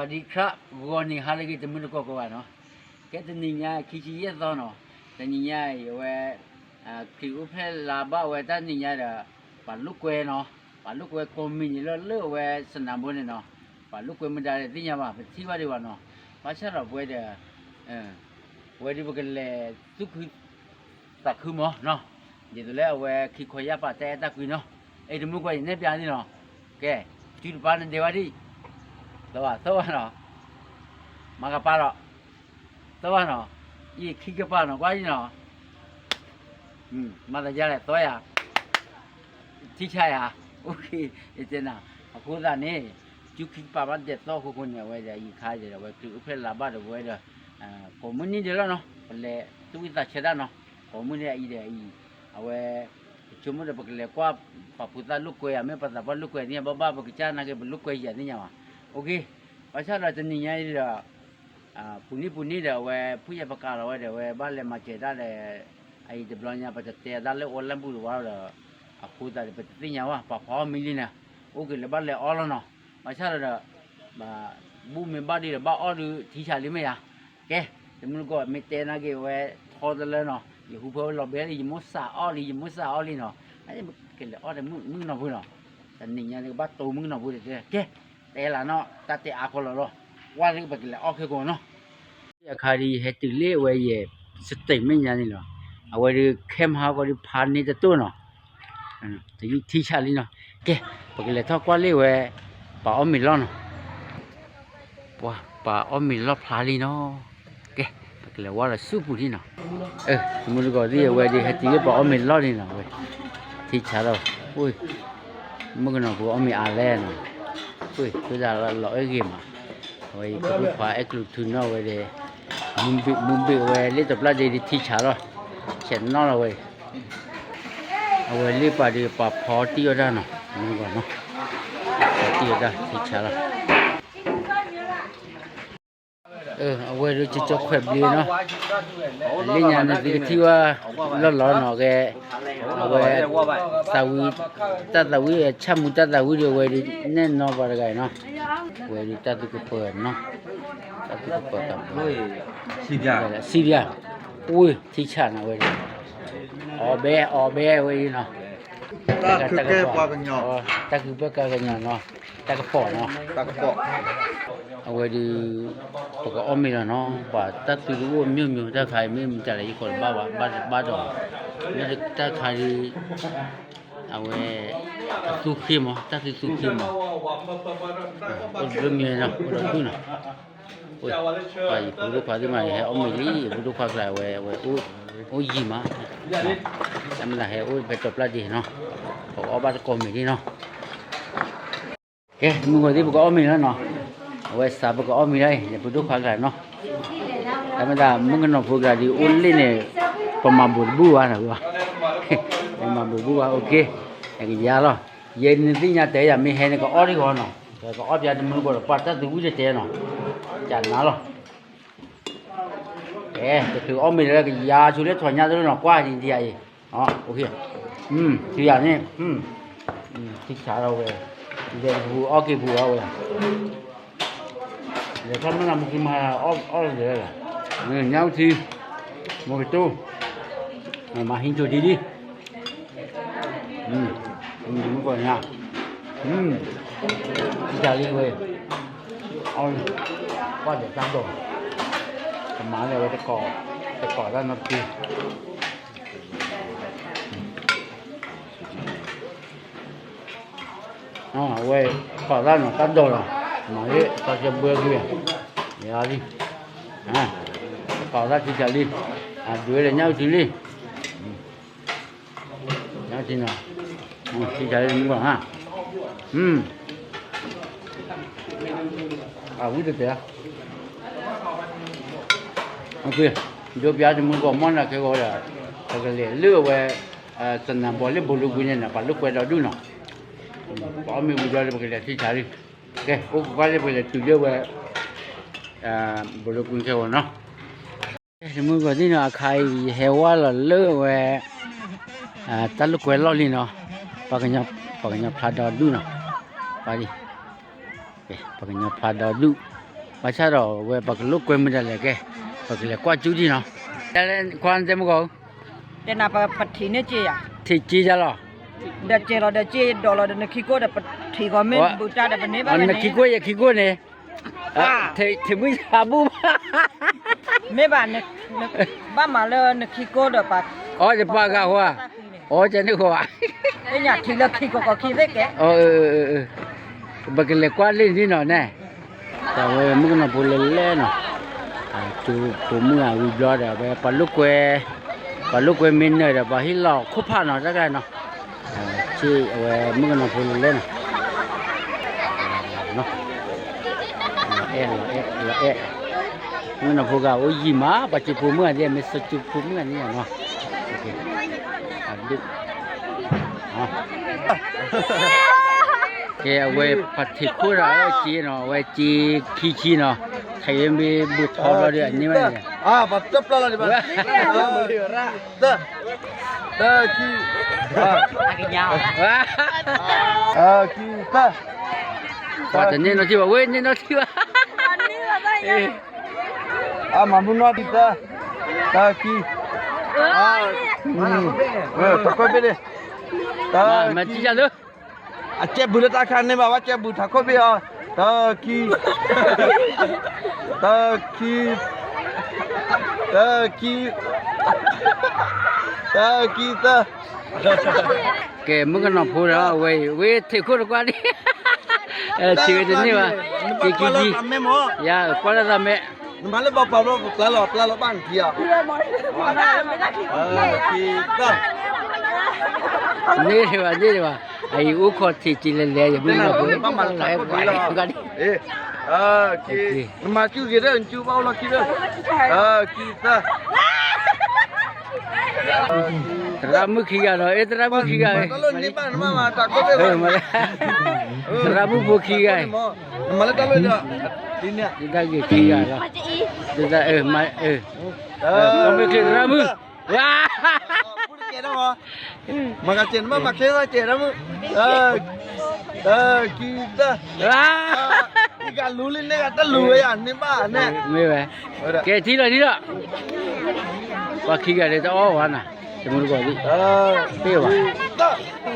สวัสดีครับ ဂီၤနံၤဟါလၢအဂ့ၤ တမုၢ်တကိးကိးဂၤနီၤ, ကဲတနံၤညါခံဆံယဲၢ်သီနီၤ, တနံၤညါအံၤအဝဲ ခရံာ်အိၣ်ဖျဲၣ်လါဘၣ်ဝဲတၢ်နံၤညါဒီး ပှၤလိာ်ကွဲနီၤ, ပှၤလိာ်ကွဲကိးမံၤန့ၣ်လၢလၢအဝဲစနၢဘိန့ၣ်နီၤ, ပှၤလိာ်ကွဲမတၤလဲၣ်သ့ၣ်ညါဘၣ် ပထံၣ်ဘၣ်ဒံးဘၣ်နီၤ, ဘၣ်ဆၣ်ဒီးပဝဲဒီး ပဝဲဒၣ်ပကလဲၤသူၣ်ခုသးခုမးနီၤ, ဒ်သိးလၢအဝဲခံခီယၢ်ပာ်တၢ်အဲၣ်တၢ်ကွံနီၤ, အဲၣ်တမုၢ်ကွၢ်ယနဲၣ်ပျးဒံးနီၤ, ကဲ စုတပၤနဒဲးဝဲဒံး, သီဘၣ်သီဘၣ်နီၤ, မၤကပၤလီၤ, သီဘၣ်နီၤ, ယခံကပၤနီၤ ကွၢ်ယံၤနီၤ, မၤသးယါလဲၣ် သီယၤ ထံဆါယၤ, ယတဲနၤ, အဃိသတးန့ၣ် စုခံကပၤဘၣ်ဒဲးသီအဃိဃိန့ၣ် အဝဲဒီးယခါဒီး အဝဲခရံာ်အိၣ်ဖျဲၣ်လါဘၣ်ဒီးပဝဲဒီး ကိးမုၢ်နံၤဒဲးလီၤနီၤ, ပလဲၤသူၣ်ဝံၣ်သးဆၢတၢ်နီၤ, ကိးမုၢ်နံၤအံၤဒီးအံၤ, အဝဲ ပဆိကမိၣ်ဒီးပကလဲၤကွၢ်ပှၤဖိသၣ်လိာ်ကွဲဧါ မ့ၢ်ပှၤသးပှၢ်လိာ်ကွဲသ့ၣ်ညါ ဘၣ်ဘၣ်ပကစၢ်နာ်က့ ပလိာ်ကွဲယၤသ့ၣ်ညါဘၣ်, ဘၣ်ဆၣ်ဒီးတနံၤညါအံၤဒီး ပူၤနံၣ်ပူၤနံၣ်ဒီး အဝဲဖုၣ်ယဲၢ်ပကးလီၤဝဲဒီး အဝဲဘၣ်လဲၤမၤစၢၤတၢ်ဒီး အအံၤတဘျီညါ ပတတဲအသးလၢ online ပူၤတဝါဒီး အဃိသတးဒီး ပတသ့ၣ်ညါဝဲ ပှၤဖီအီၣ်မံၤလံန့ၣ် အိၣ်က့ၤလၢဘၣ်လဲၤအီၣ်လီၤနီၤ, ဘၣ်ဆၣ်ဒီး ဘူၣ်မ့ၢ်ဘၣ်ဒံးဒီး ဘၣ်အီၣ်ဒုးထံဆးလံမ့ၢ်ယါ, ကဲ တမုၢ်တကိး မ့ၢ်တဲနာ်က့ၤဝဲ ထီတလၢနီၤ, ယဟူဖၢဝဲလီၤဘဲလံ ယမိၢ်စးအီၣ်လံ ယမိၢ်စးအီၣ်လံနီၤ, ကလဲၤအီၣ်ဒီးမုၣ်ကနီၤဖိနီၤ, တနံၤညါန့ၣ် ကဘၣ်တိၢ်မုၣ်ကနီၤဖိဒီး ကဲ တဲလၢနီၤ တၢ်တဲအါကီလီၤလီၤ, ကွၢ်လၢပကလဲၤအီၣ်ခဲကိာ်နီၤ, အခါဒီးယဟဲတုၤလၢဝဲယဲ စတ့းမဲာ်ညါန့ၣ်လီၤ, အဝဲဒီးခဲမဟါကီဒီးဖးန့ၢ်တတိၢ်နီၤ, တယုၢ်ထံဆးလံနီၤ, ကဲ ပကလဲၤထီၣ်ကွၢ်လၢဝဲ ပှၤအီၣ်မ့ၤလီၢ်နီၤ, ပှၤ ပှၤအီၣ်မ့ၤလီၢ်ဖျါလံနီၤ, ကဲ ပကလဲၤဝဲလီၤဆူပူၤလံနီၤ, တမုၢ်တကိးသ့ၣ် အဝဲဒီးဟဲတုၤလၢပှၤအီၣ်မ့ၤလီၢ်န့ၣ်နီၤ, ဝဲ ထံဆးလီၤ, မုၣ်ကနီၤဖိအီၣ်မ့ၤအါလဲၣ်နီၤ, ဝဲ သုဒၣ်လီၤအဲၣ်ဂ့ၤမး, အဝဲ ယဖိဒိၣ်ခွါအဲၣ်ကျူးထူနီၤဝဲဒီး မုၢ်ဘ့ၣ်မုၢ်ဘ့ၣ်ဝဲလၢတပျၢ်ဒ့ဒီးထံဆးလီၤ, ဆဲးနီၣ်လီၤဝဲ အဝဲလၢပှၤဒီးပှၤဖီတံၢ်အီၣ်တၢ်နီၤ, မုၢ်ဂီၤနီၤ, ဖီတံၢ်အီၣ်တၢ်ထံဆးလီၤ, အဝဲဒီးကၠီကၠီခွဲးဘျ့နီၤ, လၢညါန့ၣ်သုကထံၣ်ဝဲလီၤလီၤနီၤကဲ, အဝဲ သးဝံၣ် တၢ်သးဝံၣ် ဆၣ်မူတၢ်သးဝံၣ်ဒီးအဝဲဒ်နဲၣ်နီၢ်ပှၤတဂၤအံၤနီၤ, အဝဲဒ်တၢ်သူကပၢၤနီၤ, တၢ်သူကပၢၤတၢ်ပှၤ စံးဘျါ, အိၣ်ထံဆးနီၤဝဲဒၣ်, အီၣ်ဘဲအီၣ်ဘဲဝဲအံၤနီၤ, တၢ်ဃုပၢကါကညီနီၤ, တၢ်ကပီၤနီၤ, အဝဲဒၣ် ပကအီၣ်မ့ၤလီၤနီၤ, ပှၤတၢ်သူတအိၣ် မျိုးမျိုး တၢ်ခါအံၤ မ့ၢ်မတၤလဲၣ် ယကိးတဘၣ်ဘၣ်, ဘၣ်တဘၣ်ဒီး မ့ၢ်တၢ်ခါဒ် အဝဲ အသူဃ့မး တၢ်သူသူဃ့မး, အိၣ်တဘျုးမံၤနီၤ အိၣ်ဒီးဒူၣ်နီၤ, ပှၤယဖိဒိၣ်ခွါသ့ၣ်မး ယဟဲအီၣ်မ့ၤလံ ယဖိဒိၣ်ခွါကျါ အဝဲ အဝဲ အိၣ်ယံၤမး, တၢ်မ့ၢ်တၢ်ဟဲအိၣ်ဖဲတီၤပျၢ်ဒ့နီၤ, ပကအီၣ်ဘၣ်တကိးမ့ၤလံနီၤ. ကဲ မုၢ်ဂီၤသ့ၣ် ပကအီၣ်မ့ၤလီၤနီၤ, အဝဲစးပကအီၣ်မ့ၤလီၤအံၤ ယဖိဒိၣ်ခွါကျါနီၤ, တၢ်မ့ၢ်တၢ် မုၣ်ကနီၤဖိကျါဒ်အိၣ်လ့ၣ်န့ၣ် ပမၤဘိးတဘူၣ်ဘၣ်နီၤ, ပမၤဘိးတဘူၣ်ဘၣ် အိၣ်က့, ကယါလီၤ, ယဲန့ၣ်သ့ၣ်ညါတဲယၤ မ့ၢ်ဟဲန့ၣ် ကအီၣ်ဒံးကီးနီၤ, ကကအီၣ်ပၠးတမုၢ်ကီးဒီးပှၤတၢ်သူဝံၣ်တတဲနီၤ, ကနၤလီၤ. ကဲ ကထုးအီၣ်မ့ၤလၢကယါဆိလၢထီၣ်ညါတလၢနီၤ ကွၢ်ဒ်ယၤအံၤ, ထံယၤန့ၣ်, ထံဆးလီၤဝဲ, လဲၤပူၤအီၣ်က့ၤပူၤလီၤဝဲ, လဲၤထီၣ်မုၢ်နၤမုၢ်ကမၤအီၣ်လၢၤလီၤ, ညၣ်အူထံ, မူကတိၢ်, မၤဟံးဆိဒံဒံ မုၢ်ကီၢ်ညါ, ထံဆးလံဝဲ, အီၣ်, ကွၢ်ဒီးတၢ်ဒိး, ကမၤလၢဝဲတကိး, တကိးတၢ်နီတပူၤ, အဝဲ, ကိးတၢ်နီၤတၢ်ဒိးလီၤ, မၤလၢတၢ်ကဘှဲကွံာ်, ယၤလံ, ကိးတၢ်ထံဆးလံ, အဒုးလၢညၣ်အူထံလံ ညၣ်အူထံနီၤ, ထံဆးလံမုၢ်ဂီၤ, အဝံၣ်တတဲ, ဒိပျါတမုၢ်ဂီၤမီၢ်နၤခဲဂီၤဒီး, ပကလဲၤလၢအဝဲ, သနၢဘီလၢဘိလိကွံန့ၣ်နီၤ ပှၤလိာ်ကွဲဒီဒူၣ်နီၤ, ပအီၣ်မ့ၤဝံၤဒီးပကလဲၤထံဆးလံ, ကဲ အိၣ်ကကွၢ်လၢပကလဲၤတုၤလၢဝဲ, ဘိလိကွံခဲဂီၤနီၤ. တမုၢ်ဂီၤသ့ၣ်နီၤ အခါအံၤယဟဲဝဲလီၤလၢဝဲ, တၢ်လိာ်ကွဲလီၢ်လံနီၤ, ပှၤကညီဖျါဒီဒူၣ်နီၤ, ပှၤ, ပှၤကညီဖျါဒီဒူၣ်, ဘၣ်ဆၣ်ဒီးဝဲပကလိာ်ကွဲမုာ်ဒၣ်လဲာ်ကဲ, ပကလဲၤကွၢ်ကၠူထံနီၤ, ခွါတဲမုၢ်ဂီၤ, တဲနၤပထံၣ်န့ၢ်က့ယၤ, ထံၣ်က့ယၤလီၤ, ဒီးကဲလီၤဒီးက့ဒီးလီၤဒီးနခံကိၢ်ဒီးပထံၣ်ဂီၤမ့ၢ်ဘူးတၢ်ဒီးပန့ၢ်ဘၣ်န့ၣ်, နခံကိၢ်ယခံကိၢ်န့ၣ်, ထံၣ်မုၢ်ဆါဘူၣ်ဘၣ်, မ့ၢ်ဘၣ်, ဘၣ်မၤလၢနခံကိၢ်ဒီးပှၤ, အီယပှၤဂၤဃီဧါ, အီကန့ၣ်ဃီဧါ, ထံၣ်လၢခံကိၢ်ကီၢ်ခံသ့ၣ်ကဲ, ပကလဲၤကွၢ်လၢန့ၣ်နီၤနဲ, တၢ်ဝဲမုၣ်ကနီၤဖိလဲၤလဲၤနီၤ, ကၠိဖိမုၣ်အဝံၤဘျီဒီး အဝဲပှၤလိာ်ကွဲ, ပှၤလိာ်ကွဲမ့ၢ်နၢၤဒီး ပှၤဟ့ၣ်လီၤခိၣ်ဖးနီၤ တၢ်ကနီၤ, အဝဲမုၣ်ကနီၤဖိလဲၤလဲၤနီၤ, အဲၣ်လီၤအဲၣ်လီၤအဲၣ်, မုၣ်ကနီၤဖိဂၤအိၣ်ယံၤမး ပှၤကၠိဖိမုၣ်ဂၤဒ် မ့ၢ်စီၤကၠိဖိမုၣ်ဂၤန့ၣ်နီၤ, ကဲ အဝဲပှၤထံၣ်ခိၣ်ဒီးအဝဲက့နီၤ, အဝဲက့ခံဆံနီၤ, ထဲမ့ၢ်ဘူးထီဘျီဒီးအန့ၢ်ဘၣ်န့ၣ်, တၢ်ခံ, တၢ်ခံ, တၢ်, ပှၤတန့ၢ်နီထံၣ်ဘၣ်, ဝဲန့ၢ်နီထံၣ်ဘၣ်, အမၤမုၢ်နီၢ်ဒံးသၢ, တၢ်ခံ, ထးခိၣ်ဘ့ၣ်န့ၣ်, တၢ်ခံ, အကဲဘူးလၢတၢ်ခါန့ၣ်ဘၣ် ဝဲကဲဘူးထးခိၣ်ဘ့ၣ်အီၤ, တၢ်ခံ, တၢ်ခံ, တၢ်ခံ, တၢ်ခံသၢ ကဲ မုၣ်ကနီၤဖိဒီး အဝဲအံၤ ဝဲထံၣ်ခိၣ်တကွၢ်ဒံး, ထံၣ်ဝဲတန့ၢ်ဘၣ်, က့ၤက့ၤက့ၤ, ယကွၢ်လၢသးမဲာ်, နမၤလၢဘၣ်ပာ်ဘျီ ပျၢ်လီၤ ပျၢ်လီၤဘၣ်နထံၣ်ဧါ, န့ၢ်ဒံးဘၣ် န့ၢ်ဒံးဘၣ်, အအံၤအိၣ်ခိးထံၣ်က့ၤလဲၤလဲၤ ယမုၣ်ကနီၤဖိ, ဘၣ်မၤလၢထးခိၣ်ဘ့ၣ်လီၤ, နမၤကၠူဂ့ၤဒီး နကၠူဘၣ်အိၣ်လီၤခံဒီး, ခံသၢ သရၣ်မုၣ်ခံဂၤဒီး အဲ သရၣ်မုၣ်ခံဂၤ, သရၣ်မုၣ်ဖိခံဂၤ, ဒ်တၢ်ဂ့ၤခံဂၤလီၤ, ဒ်တၢ်, မ့ၢ်ချ့သရၣ်မုၣ်, ဝါ မၤကစဲးနမ့ၢ်မၤချ့သးကဲးတၢ်မုၣ်, ခံသၢ, ဂၤလူလံန့ၣ် ဂၤတလူၤဝဲယၤန့ၢ်ဘၣ်န့ၣ်, မ့ၢ်ဝဲ, ကဲထံၣ်လီၤထံၣ်လီၤ, ပှၤခံဂၤဒ်တအီၣ်ဝဲနၤ, တမုၢ်တကိးဒံး, ပ့ၢ်ဝဲ, သရ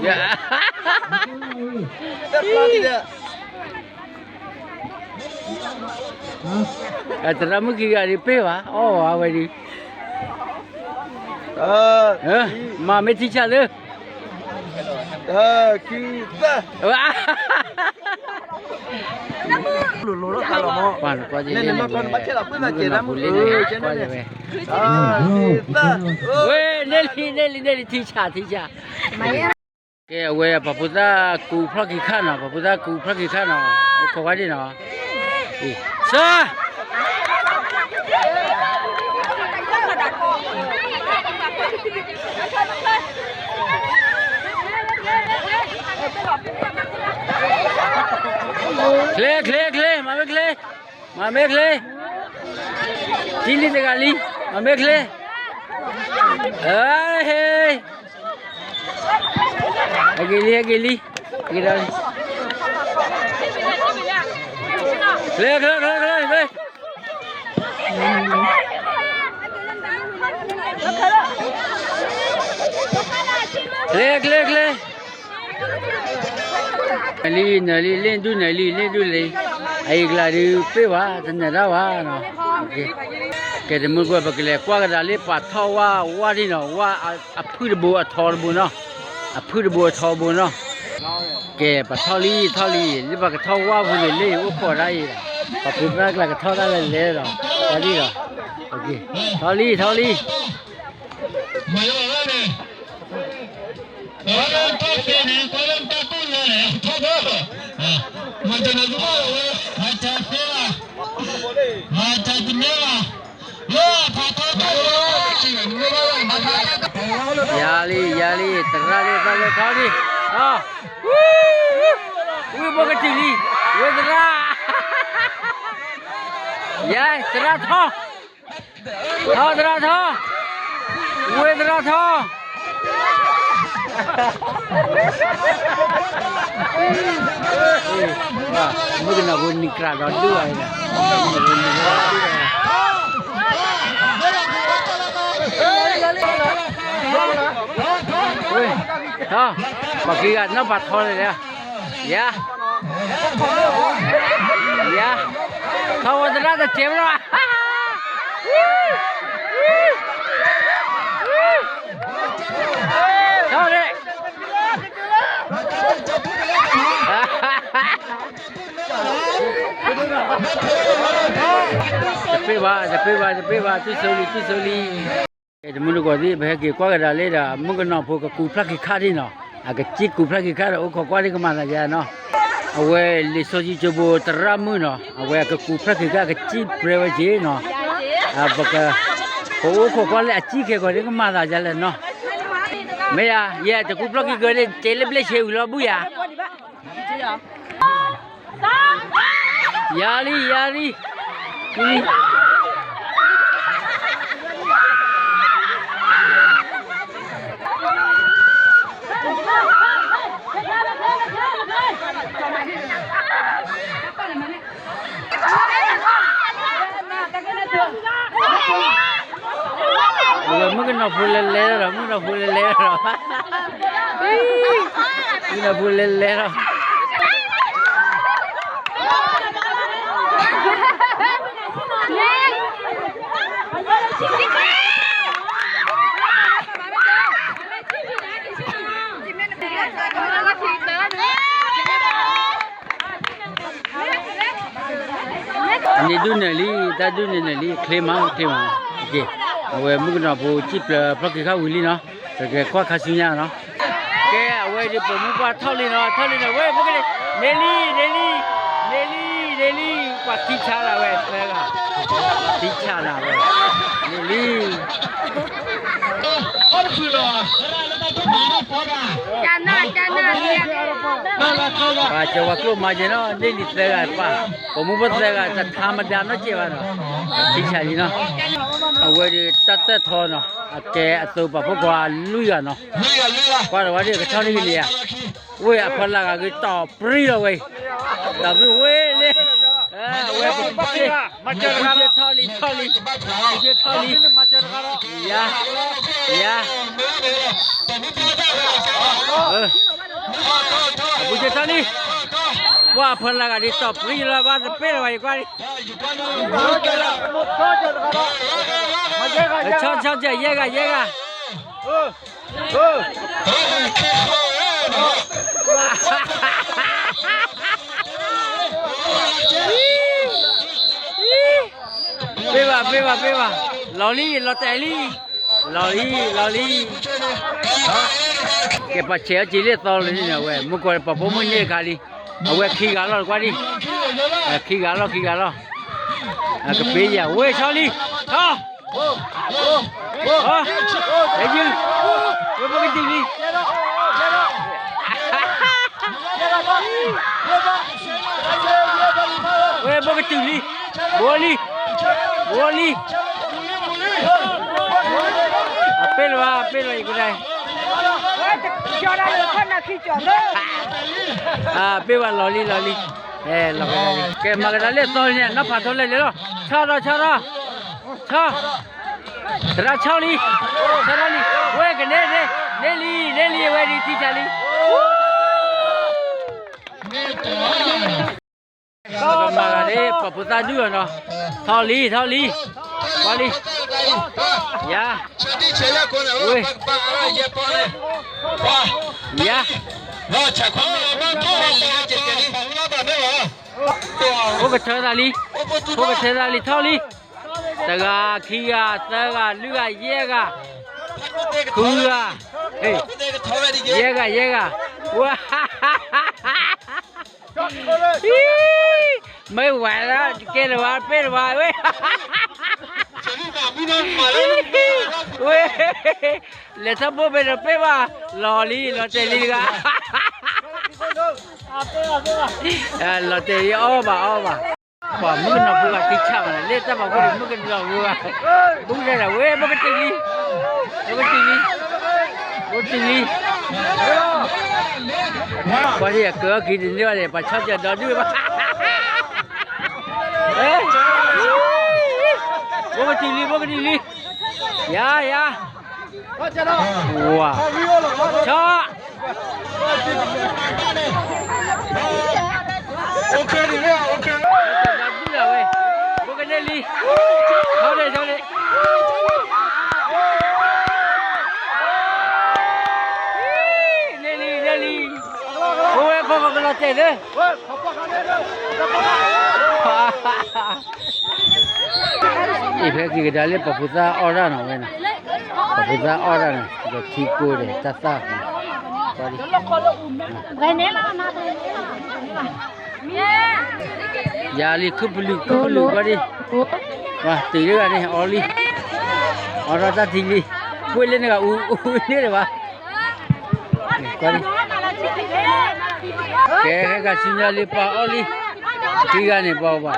ၣ်မုၣ်ခံဂၤဒ်ပ့ၢ်ဘၣ် အီၣ်ဝဲဒ် မ့ၢ်ထံဆၣ်လၢ, ခံသၢ, ဝဲန့ၣ်လံ န့ၣ်လံ န့ၣ်လံ ထံဆၣ် ထံဆၣ်, ကဲ အဝဲပှၤဖိသၣ်ကူဖျီၣ်က့ၤခါနီၤ, ပှၤဖိသၣ်ကူဖျီၣ်က့ၤခါနီၤ, အိၣ်ခိးဝဲဒ်နီၤ, ဆၢ ချ့ ချ့ ချ့ မၤမ့ၢ်ချ့, မၤမ့ၢ်ချ့, ထံလံတဂၤလံ, မၤမ့ၢ်ချ့, ဟဲ ဟဲ ဟဲက့ၤလံ ဟဲက့ၤလံ, ဟဲက့ၤဒီးလံ, ချ့ ချ့ ချ့ ချ့ ချ့ ချ့ ချ့ ချ့, နၢၤလံ နၢၤလံ လ့ၣ်ဒူၣ်နၢၤလံ လ့ၣ်ဒူၣ်လံ, အအံၤကျါဒုးပ့ၢ်ဝဲ တနၢၤတၢ်ဝဲနီၤ, ကဲ တမုၢ်တကိး ပကလဲၤကွၢ်ကဒါလၢပှၤထီၣ်ဝၣ် ဝၣ်ဒ်နီၤ, ဝၣ်အဖုၣ်တဘိအထီတဘိနီၤ, အဖုၣ်တဘိအထီတဘိနီၤ, ကဲ ပထီၣ်လံ ထီၣ်လံ, လၢပှၤကထီၣ်ဝၣ်ဖိန့ၣ် လၢအိၣ်ခိးဒၣ်အံၤဒီး, ပှၤဖိသၣ်ကျါကထီၣ်တၢ်လဲၤလဲၤဒီး, ဝၣ်ဒ်ဒီး, ထီၣ်လံ ထီၣ်လံ မၤယီၤလီၤန့ၣ်, အဝဲလၢတၢ်သ့န့ၣ် ကွၢ်လၢတၢ်ကူၣ်လၢန့ၣ် ထီၣ်ဘၣ်, မၤတနၢၤတဘၣ်ဝဲ, မၤတသ့ဘၣ်, မၤတသ့ဘၣ်, လၢဖးထီတၢ်လၢ, ယၤလံ ယၤလံ သရၣ်လံ သရၣ်လံ ထီၣ်လံ, ဝံၤ ဘိကတံၢ်လံ, ဝဲသရၣ်, ယၤ သရၣ်ထီၣ် ထီၣ်သရၣ်ထီၣ်, ဝ့သရၣ်ထီၣ်, မုၣ်ကနီၤဖိနံၤကြၢးဒီးဒုးဝဲ, ပှၤခံဂၤနီၢ်ပၤထီန့ၣ်လီၤ, ယၤ, ယၤ, ထီဝဲသရၣ်တစဲးဘၣ်လီၤ, ထီန့ၣ် တပ့ၢ်ဘၣ်, တပ့ၢ်ဘၣ်, တပ့ၢ်ဘၣ်, တုၤစိလံ, တုၤစိလံ. တမုၢ်တကိးသ့ၣ် ပဟဲက့ၤကွၢ်ကဒါလၢဒီး မုၣ်ကနီၤဖိကကူးဖျၢၣ်ခံခါဒ်နီၤ, အကစံၣ်ကူးဖျၢၣ်ခံခါဒီး အိၣ်ခိးကွၢ်ဒ်ကမၤသးယါနီၤ, အဝဲလံာ်စီဆှံကၠိဖိသရၣ်မုၣ်နီၤ, အဝဲအကကူးဖျၢၣ်ခံခါ အကစံၣ်ပြဲဝဲက့ၤနီၤ, ပက, ပအိၣ်ခိးကွၢ်လၢအစံၣ်ခဲကီးဒ်ကမၤသးယါလဲၣ်နီၤ, မ့ၢ်ယၤ, ယဲတကူးဖျၢၣ်ခံခါန့ၣ် တဲလၢဘျဲၣ်ဆဲးဝံၤလီၤ ဘူၣ်ယၤ ယၤလံ, ယၤလံ, အဝဲမုၣ်ကနီၤဖိလဲၤလဲၤလီၤ, မုၣ်ကနီၤဖိလဲၤလဲၤလီၤ, မုၣ်ကနီၤဖိလဲၤလဲၤလီၤ. အန့ၣ်ဒုးနဲၣ်လံ, တၢ်ဒုးနဲၣ်နဲၣ်လံ, ချ့မး, ချ့မး, အဝဲမုၣ်ကနီၤဖိစံၣ်ပြဲဖျီၣ်ခံခါဝံၤလံနီၤ, ပကကွၢ်ခါဆူညါနီၤ. ကဲ အဝဲဒ်ပိာ်မုၣ်ပှၢ်ထီၣ်လံနီၤ, ထီၣ်လံနီၤ, ဝဲ ပကန့ၣ်, န့ၢ်လံ, န့ၢ်လံ, န့ၢ်လံ, န့ၢ်လံ, ပှၤထံဆါလၢဝဲသၢဂၤ, ထံဆါလၢဝဲ, န့ၢ်လံ. ပှၤကၢၤဝဲကျိၣ်မၤယဲနီၤ, န့ၢ်လံသၢဂၤပၢ်, ပိာ်မုၣ်ဖိသၢဂၤ တထါမတၤနီတစဲးဘၣ်နီၤ, ထံဆါလံနီၤ. အဝဲဒ်တၢ်တၢၢ်ထီနီၤ, အကဲအသိးပာ်ဖှိၣ်ကွၢ်လွံၢ်ဂၤနီၤ, ကွၢ်ဒီးဝဲဒ်ကထီၣ်န့ၢ်ကလံၤဧါ, ဝဲအဖီလာ်ဂၤဂ့ၤတီၢ်ပြံလီၤဝဲအံၤ, တီၢ်ပြံဝဲလၢ ဝဲပပၢ်လံ, ပထံၣ်ထီၣ်လံ, ထီၣ်လံ, ပထံၣ်ထီၣ်လံ, ယၤ, ယၤ, ပထံၣ်ထီၣ်လံ, ပှၤအဖီလာ်ဂၤဒ်တီၢ်ပြံလီၤ ဘၣ်တပ့ၢ်လီၤဘၣ် ယကွၢ်လံ, ဆီဆီဆီ ယဲၢ်ဂၤ ယဲၢ်ဂၤ ပ့ၢ်ဘၣ် ပ့ၢ်ဘၣ် ပ့ၢ်ဘၣ်, လီၤလံ လီၤတဲာ်လံ, လီၤလံ လီၤလံ, ကဲပှၤဆဲးအီၣ်က့ၤလၢသီလံန့ၣ် အဝဲ မုၢ်ကီၢ်ပှၤဖိမုၣ်န့ၢ်အခါလံ, အဝဲခံဂၤလီၤကွၢ်လံ, ခံဂၤလီၤ ခံဂၤလီၤ, ကပ့ၢ်ယၤ ဝဲဆီလံ, ထီၣ် ဟဲယုၢ်, ဝဲပကတုၤလံ, ဝဲပကတုၤလံ, ဘိလံ, ဘိလံ, အပ့ၢ်လီၤဘၣ် အပ့ၢ်လီၤ ယကဒၣ် ပ့ၢ်ဘၣ်လီၤလံ လီၤလံ, လီၤကဒၣ်လံ, ကဲမၤကဒၣ်လၢသီလံန့ၣ် နီၢ်ဖးထီလဲၤလဲၤလီၤ, ဆီထီၣ် ဆီထီၣ်, ဆီ, သရၣ်ဆီလံ, ဆီထီၣ်လံ, ဝဲကန့ၢ်န့ၢ်, န့ၢ်လံ န့ၢ်လံ အဝဲဒ်ထံဆါလံ, မၤဂၤန့ၣ် ပှၤဖိသၣ်ဒုၣ်အီၤနီၤ, ထီၣ်လံ ထီၣ်လံ, ထီၣ်လံ, ယၤ, ဝဲ, ယၤ, ဖိကထၢသးလံ, ဖိကထၢသးလံ ထီၣ်လံ, တဂၤ ခံဂၤ သၢဂၤ လွံၢ်ဂၤ ယဲၢ်ဂၤ, ဃုဂၤ, ယဲၢ်ဂၤ ယဲၢ်ဂၤ, ဝါ မ့ၢ်ဝဲလၢ ကဲလၢၤဝဲ ပ့ၢ်လၢၤဝဲ ဝဲ, ဝဲ, လဲၤထီၣ်ဘိၣ်ဖဲဒီးပ့ၢ်ဘၣ်, လီၤလံ လီၤတဲာ်လံတဂၤ, လီၤတဲာ်လံ အီၣ်ဘၣ် အီၣ်ဘၣ်, ပှၤမုၣ်ကနီၤဖိဂၤထံဆါဘၣ်န့ၣ် လၢတၢ်ပာ်ဖှိၣ်ဒီး မုၣ်ကနီၤဖိဂၤ, ဘုကလဲၤဒီး ဝဲ ပကတုၤလံ, ပကတုၤလံ, ပကတုၤလံ, ကွၢ်ဒ်အကၢအီၣ်ခံတန့ၢ်ဘၣ်န့ၣ် ပှၤဆီၣ်စၢၤဒီဒူၣ်ဘၣ်, ဘိကတံၤလံ ဘိကတံၤလံ, ယၤ ယၤ, ဝၤ, ဆီၣ် ဒီဒူၣ်လီၤဝဲ, ဘိကန့ၢ်လံ, ဆီၣ်န့ၣ် ဆီၣ်န့ၣ် န့ၢ်လံ န့ၢ်လံ, အိၣ်ဝဲခီခီကလီၤတဲာ်သ့, အံၤဖဲက့ၤကဒါလၢပှၤဖိသၣ်အီၣ်တၢ်နီၤဝဲနီၤ, ပှၤဖိသၣ်အီၣ်တၢ်နီၤ ဒီးထံကိၢ်ဒီးတၢ်သၣ်, ယၤလံ ခုပလုာ် ခုပလုာ် ကွၢ်ဒံး, ဝၤ တုၤလၢဂၤန့ၣ် အီလံ, အီထီၣ်တၢ်ထံလံ, ကွ့ၢ်လၢနဂၤအူ အူန့ၢ်တဘၣ်, ကွၢ်ဒံး, ကဲ ဟဲက့ၤဆူညါလံ ပှၤအီၣ်လံ, ခံဂၤန့ၣ် ပှၤဘၣ်,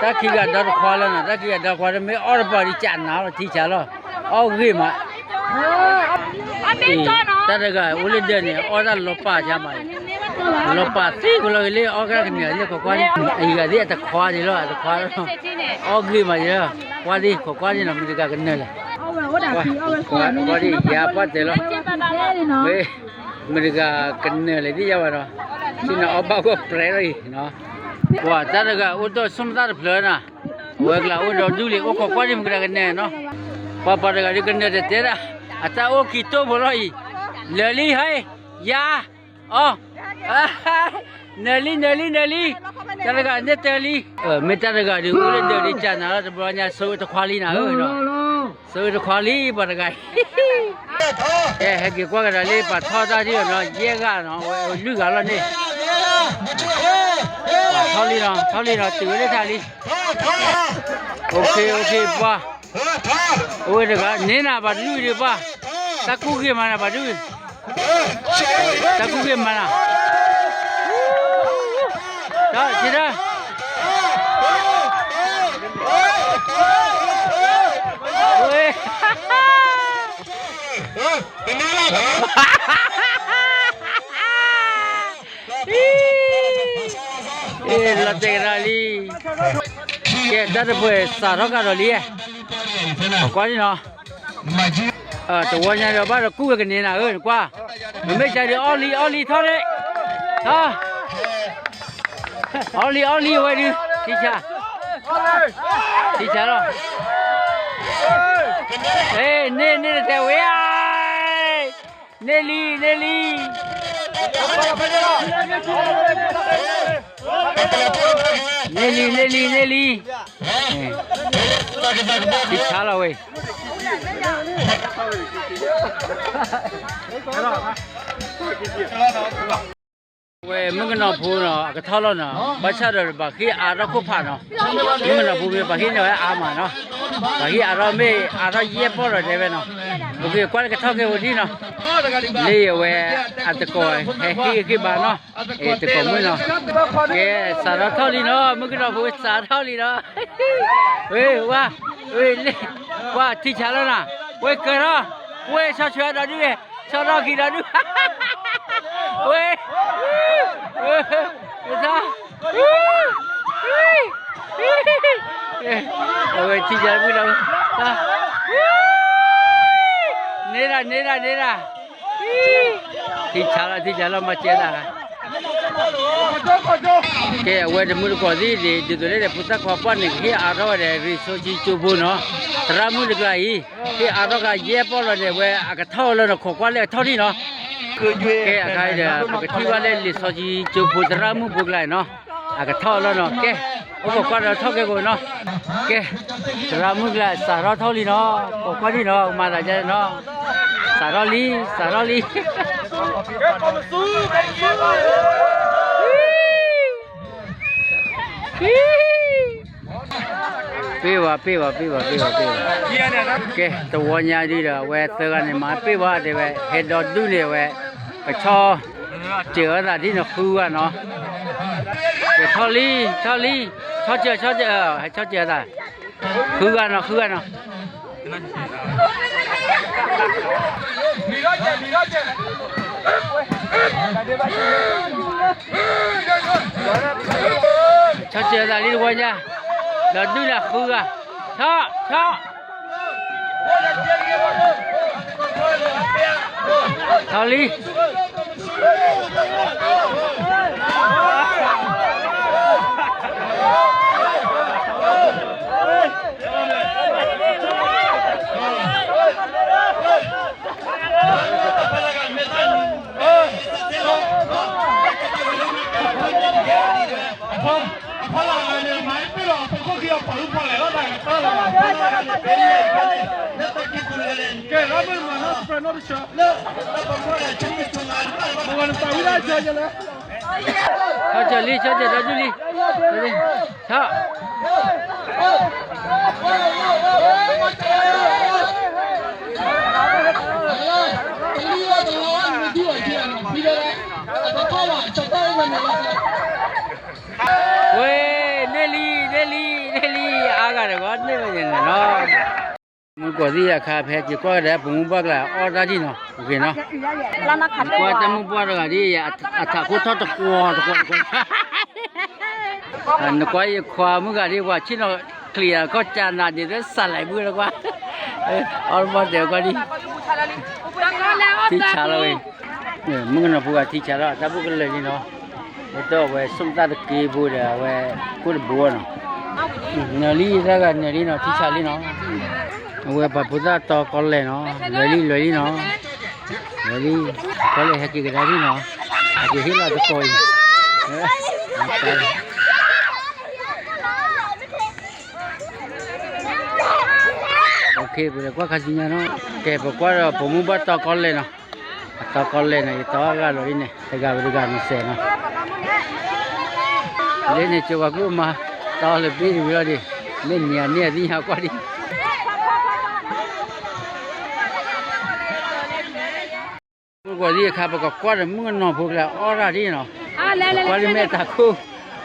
တၢ်ခံဂၤဒီတခွါလီၤနီၤ, တၢ်ခံဂၤဒီတခွါ တမ့ၢ်အီၣ်တပှၤဒံး ကနၤလီၤ ထံဆါလီၤ, အီၣ်ဂ့ၤမး တၢ်တဂၤအိၣ်လၢဒၢးန့ၣ် အီၣ်တၢ်လီၤပာ်ဆါမး, လီၤပာ်သ့ကလီၤက့ၤလၢ အီၣ်ကရၢကနၢၤလၢခိးကွၢ်ဒံး, အံၤဂၤသ့ၣ်အတခွါန့ၣ်လီၤ အတခွါလီၤ, အီၣ်ဂ့ၤမးယဲ, ကွၢ်ဒံး ခိးကွၢ်ဒံးနီၤ မတၤတဂၤကနၢၤလဲၣ်, ကွၢ်ဒံး ယၤပှၢ်တဲလီၤ, မ့ၢ် မတၤတဂၤကနၢၤလဲၣ်သ့ၣ်ညါဘၣ်နီၤ, ဆ့ၣ်နီၤအီၣ်ဘၣ်ဂီၢ်ပြဲလီၤအံၤ, ပှၤတၢ်တဂၤအိၣ်ဒီးဆိကမိၣ်သၣ်တဖျၢၣ်နီၤ, အဝဲကျါအိၣ်ဒီးဒူၣ်လံ အိၣ်ခိးကွၢ်ဒံး မတၤတဂၤကနၢၤနီၤ, ပှၤပှၤတဂၤဒုးကနၢၤတတဲဒၣ်, အတၢ်အိၣ်ခံတိၢ်ဖိလီၤအံၤ, နၢၤလံဟဲ, ယၤ, အီ, နၢၤလံ နၢၤလံ နၢၤလံ, တၢ်တဂၤန့ၣ်တၢၤလံ, မ့ၢ်တၢ်တဂၤဒုး အိၣ်လၢဒၢးဒံးကနၤလီၤ တဘျီညါ ဆိတခွါလံနၤဧၢ, ဆိတခွါလံ ပှၤတဂၤအံၤ, ကဲ ဟဲက့ၤကွၢ်ကဒါလံ ပှၤထီၣ်တၢ်ဒ်နီၤ ယဲၢ်ဂၤနီၤ အဝဲလွံၢ်ဂၤလီၤန့ၣ်, ထီၣ်လံနီၤ ထီၣ်လံနီၤ တုၤဝဲလၢထးလံ, အိၣ်ခ့ အိၣ်ခ့ ပှၤ, အိၣ်ဝဲတဂၤန့ၣ်နၤ ဘၣ်တဒုဒံးပှၤ, တၢ်ကူၣ်ဂ့ၤမးနၤ ဘၣ်တဒု, တၢ်ကူၣ်ဂ့ၤမးနၤ, ဒီးက့ၤဒၢ, ဝဲ လီၤတဲာ်ကဒါလံ, ကဲ တၢ်တပှဲၤစးထီၣ်ကဒီးလံ, ကွၢ်န့ၣ်နီၤ, တဝီညါဒီးဘၣ်ဒီးကူၣ်ဝဲကန့ၢ်နၤဧၢ နကွၢ်, မ့မ့ၢ်ကဒီးအီၣ်လံ အီၣ်လံထီၣ်န့ၣ်, ထီၣ်, အီၣ်လံ အီၣ်လံ အဝဲဒုး ထံဆါ, ထံဆါလီၤ, န့ၢ် န့ၢ်တတဲဝဲဧါ, န့ၢ်လံ န့ၢ်လံ, န့ၢ်လံ န့ၢ်လံ န့ၢ်လံ, ထံဆါလီၤဝဲ ဝဲမုၣ်ကနီၤဖိနီၤ အကထီၣ်လီၤနီၤ, ဘၣ်ဆၣ်ဒီးဘၣ်ဃ့အါထီၣ်ခိၣ်ဖးနီၤ, မုၣ်ကနီၤဖိမ့ၢ်ဘၣ်ဃ့န့ၢ်ဝဲအါမးနီၤ, ဘၣ်ဃ့အါထီၣ်မ့ၢ်အါထီၣ်ယဲၢ်ပီၢ်လီၤတဲဝဲနီၤ, အိၣ်က့ၤကွၢ်လၢကထီၣ်က့ၤဝဲဒ်နီၤ, လၢအဝဲအတကိးဟဲဟ့ၣ်ဂံၢ်ဘါနီၤ, တကိးမုၣ်နီၤ, ကဲ စးထီၣ်ထီၣ်လံနီၤ မုၣ်ကနီၤဖိ စးထီၣ်လံနီၤ, ဝဲ ဝဲ ဝဲ ကွၢ်ထံဆါလီၤနီၤ, ဝဲကၢၤထီၣ်, ဝဲဆီၣ်ထွဲဒီဒူၣ်ဝဲ ဆီၣ်ထီၣ်ခံဒီဒူၣ်, ဝဲ, ဝဲ, ဝဲ, အဝဲထံဆါမုၣ်ဒီး, န့ၢ်ဒၣ် န့ၢ်ဒၣ် န့ၢ်ဒၣ်, ထံဆါလီၤ ထံဆါလီၤ မၤစၢၤသး ကဲ အဝဲတမုၢ်တကိးသ့ၣ်ဒ်သိးလၢဒီး ဖိသၣ်ခွါပှၢ်န့ၣ် ကဟ့ၣ်အါထီၣ်ဝဲဒီး ရံၣ်စီဆှံကၠိဖိနီၤ, သရၣ်မုၣ်တကျါအံၤ ဟ့ၣ်အါထီၣ်ကယဲၢ်ပီၢ်လီၤန့ၣ် အဝဲအကထီၣ်လီၤနီၤ ခိးကွၢ်လၢအထီၣ်လံနီၤ, ကဲ အခါအံၤဒီး ပကထံၣ်ဘၣ်လၢ ရံၣ်စီဆှံကၠိဖိသရၣ်မုၣ်ဖိကျါအံၤနီၤ, အကထီၣ်လီၤနီၤ, ကဲ အိၣ်ခိးကွၢ်ဒီးထီၣ်ကဲကိးနီၤ, ကဲ သရၣ်မုၣ်ကျါ စးထီၣ်ထီၣ်လံနီၤ, ခိးကွၢ်ဒံးနီၤ မၤသးဒ်နီၤ, စးထီၣ်လံ စးထီၣ်လံ ပ့ၢ်ဝဲ ပ့ၢ်ဝဲ ပ့ၢ်ဝဲ ပ့ၢ်ဝဲ, ကဲ တဝီညါဒ်ဒီး အဝဲသၢဂၤန့ၣ် မၤပ့ၢ်ဝဲတဲဝဲ ဟဲဒီဒူၣ်န့ၣ်ဝဲ ကဆီၣ်စၢၤအသးဒ်နီၤ ဃုဂၤနီၤ, ကဲ ထီၣ်လံ ထီၣ်လံ, ဆီၣ်စၢၤ ဆီၣ်စၢၤ ဟဲဆီၣ်စၢၤအသး, ဃုဂၤနီၤ ဃုဂၤနီၤ ဆီၣ်စၢၤသးလံတဝီညါ, ဒီးဒုၣ်လၢဃုဂၤ, ဆီၣ်, ဆီၣ်, ထီလံ. ဆီၣ်စၢၤလံ ဆီၣ်စၢၤဒီဒူၣ်လံ, ဆီၣ်. ဝဲ, န့ၢ်လံ, န့ၢ်လံ, န့ၢ်လံ, အါဂၤတဂီၤန့ၢ်ဝဲန့ၣ်နီၤ. မုၢ်ကီၢ်သံအခါ ဖဲက့ၤကွၢ်ကဒါ ပမူဘၣ်ကျါအီၣ်တၢ်ထံၣ်နီၤ, နကွၢ်တၢ်မုၢ်ပှၢ်တဂၤဒ် အထးခိၣ်ထီၣ်တကွီၤတကွီၤတကွီၤ, နကွၢ်ယခွါမုၢ်ဂၤဒ် ပှၤဆ့ၣ်နီၤချံးအခီၣ်ကၢနၤဒ် စးလဲၤဘုလၢကွၢ်, အီၣ်တဘၣ်တဲာ်ကွၢ်ဒ်, ထံဆါလီၤဝဲ, မုၣ်ကနီၤဖိဂၤထံဆါလီၤ တၢ်ဘူၣ်ကလၢာ်လံနီၤ, လၢတၢ်အဝဲဆိၣ်မတၢ်တက့ဖိဒီးအဝဲ, ကိၣ်တဘိနီၤ, နၢၤလံတၢ်ဂၤနၢၤလံနီၤ ထံဆါလံနီၤ, အဝဲပှၤဖိသၣ်တီကီလဲၣ်နီၤ လဲၤလံလဲၤလံနီၤ, လဲၤလံ, ကီလဲၣ်ဟဲက့ၤကဒါဒ်နီၤ, အက့ၤဟ့ၣ်လီၤတကိးအံၤ ပလဲၤကွၢ်ခါဆူညါနီၤ, ကဲပကွၢ်ဒီးပိာ်မုၣ်ဘၣ်တီကီလဲၣ်နီၤ, အတီကီလဲၣ်နီၤ ယတီဂၤလီၤလံန့ၣ် တဂၤဝဲတဂၤန့ၣ်စဲးနီၤ, လၢန့ၣ်ကၠိပှၤကျိၣ်မၤ တီလၢဘ့ၣ်တဝံၤလီၤဒံး, မ့ၢ်နံၤအန့ၢ်အသ့ၣ်ညါကွၢ်ဒံး ပကွၢ်သံအခါ ပကကွၢ်ဒီးမုၣ်ကနီၤဖိကျါအီၣ်တၢ်ဒ်နီၤ, ပကွၢ်လၢမ့ၢ်အတၢ်ခိၣ်,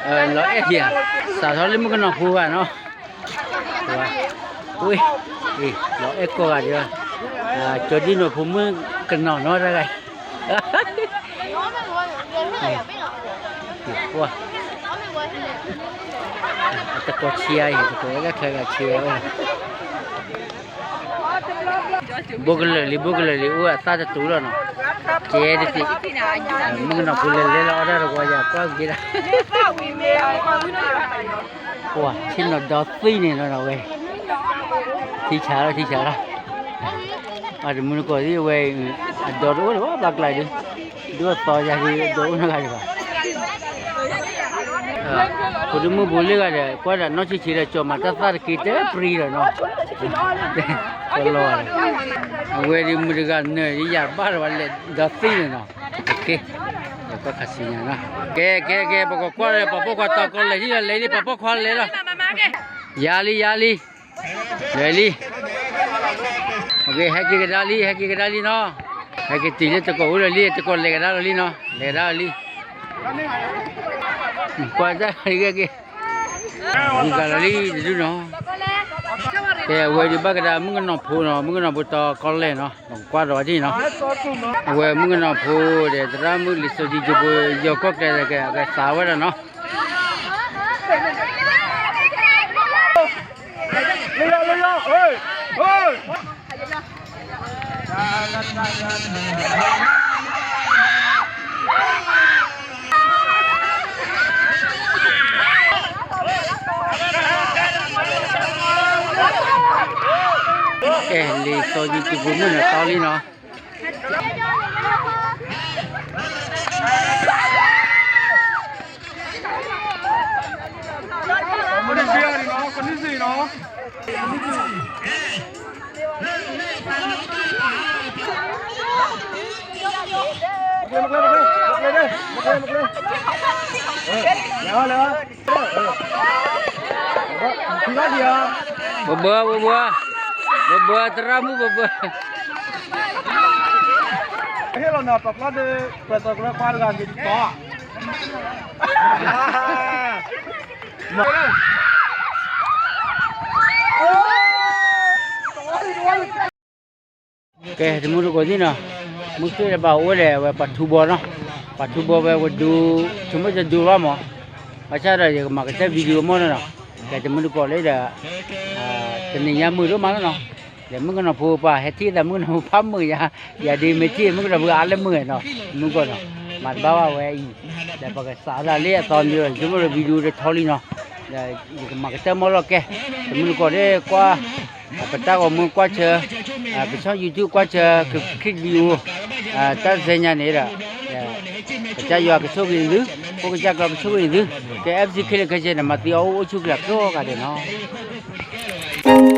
လီၤအဲၣ်က့ၤဧါ, စးထီၣ်လၢမုၣ်ကနီၤဖိဘၣ်နီၤ, ဝဲ, လီၤအဲၣ်ကိးဂၤဒဲး, ကၠီဒ်နီၤဖိမုၣ်ကနီၤနီၤတၢ်ဂၤ, ကွၢ်, အတကိးဆံးအံၤ တကိးဝဲဒၣ်ချၢဂၤဆံးဝဲ ဘိကလၢာ်လံ ဘိကလၢာ်လံ အိၣ်အသၣ်တတူာ်လီၤနီၤ, ကဲတသ့, မုၣ်ကနီၤဖိလဲၤလဲၤလီၤအီၣ်တၢ်တဝီယၤ ကွၢ်က့ၤဒၣ်, ပှၤဆ့ၣ်နီၤဒီသံန့ၣ်လီၤနီၤဝဲ, ထံဆါလီၤ ထံဆါလီၤ, အတမုၢ်နကိးသံအဝဲ, အဒီတအိၣ်လၢၤဘၣ် ဘၣ်ကျါဒုး, ဒိၣ်အသီယၤဒုး အဒီအိၣ်နီတဂၤဒံးဘၣ် ဖိဒိၣ်မုၣ်ဖိလၢဂၤဒီး ကွၢ်ဒၣ်နီၢ်ဆံးဆံးဒီး ကၠီၤမၤတၢ်သၣ်တက့တပြံဒီးနီၤ, ကလီၤ, အဝဲဒ်မုၢ်တဂၤနၢၤဒ်ယၤဘၣ်လၢၤဘၣ်လဲၤဒီသံန့ၣ်နီၤ, ကဲ, ကဲ, ကဲ, ပကကွၢ်ဒီး ပှၤပိာ်ခွါတီကီလဲၣ်လံ လဲၤလံ ပှၤပိာ်ခွါလဲၤလီၤ, ယၤလံ ယၤလံ, လဲၤလံ, ဟဲက့ၤကဒါလံ ဟဲက့ၤကဒါလံနီၤ, ဟဲက့ၤတုၤလၢတကိးအိၣ်လီၤလံ တကိးလဲၤကဒါလီၤလံနီၤ လဲၤကဒါလီၤလံ ကွၢ်တၢ်ဂ့ၤဂ့ၤ, ဂုၤကၤလီၤလံတဒုနီၤ, ကဲအဝဲဒုးဘၣ်ကဒါမုၣ်ကနီၤဖိနီၤ မုၣ်ကနီၤဖိတီကီလဲၣ်နီၤ ကွၢ်ဒီးဝဲဒ်နီၤ, အဝဲမုၣ်ကနီၤဖိဒီး သရၣ်မုၣ်လံာ်စီဆှံကၠိဖိ ယီၤကီၢ်ကျဲဒီး ကသးဝဲဒၣ်နီၤ ကဲ လံာ်စီဆှံကၠိဖိမုၣ်န့ၣ်တီလံနီၤ ကနံၣ်စ့ၢ်နီၤ ကနံၣ်စ့ၢ်နီၤ မကျဲ မကျဲ မကျဲ မကျဲ မကျဲ မကျဲ လဲၤ လဲၤ ဘၣ်ဘၣ် ဘၣ်ဘၣ် သရၣ်မုၣ်ဘၣ်ဘၣ် ဟ့ၣ်လီၤနၤ ပှၤပျၢ်ဒ့ ပှၤသးကရၢခွါတဂၤ က့ၤတီၤ မၤ ကဲ တမုၢ်တကိးသ့ၣ်နီၤ, မုၢ်ဃ့ၢ်လၢဘၣ်အိၣ်ဝဲဒီး အဝဲပှၤထူဘီနီၤ, ပှၤထူဘီဝဲဝဲဒိ ဆိကမိၣ်တဒိဘၣ်မး, ဘၣ်ဆၣ်ဒီးယကမၤကတၢၢ် video မ့ၢ်နီၤနီၤ, ကဲတမုၢ်တကိးလၢဒီး တနံၤညါမုာ်ဒိၣ်မးလီၤနီၤ, ဒီးမုၣ်ကနီၤဖိပှၤဟဲထံၣ်သး မုၣ်ကနီၤဖိဖးမုာ်ယၤ, ယၤဒ်မ့ၢ်ထံၣ်မုၣ်ကနီၤဖိအါလၢမုာ်နီၤ, မုၢ်ကီၢ်နီၤ, မၤတဘၣ်ဘၣ်ဝဲအံၤ, ဒီးပကစးအသးလၢအသီနံၤဒီး ဆိကမိၣ်ဒီး video တထီလံနီၤ, ဒီးယကမၤကတၢၢ်မ့ၢ်လီၤကဲ, တမုၢ်တကိးဒီးကွၢ် ပတၢ်ဂီၤမူကွၢ်ဆၢ, ပဆီၣ် YouTube ကွၢ်ဆၢ click video, တၢ်တသ့ၣ်ညါန့ၣ်ဒီး, ကစၢ်ယွၤကဆိၣ်ဂ့ၤသု, ဖိကစၢ်ကျီကဆိၣ်ဂ့ၤသု, ကဲ FC ခဲလၢာ်ခဲဆ့န့ၣ် မၤသံအီၣ်အိၣ်ဆူၣ်ချ့ကိးဂၤဒဲးနီၤ.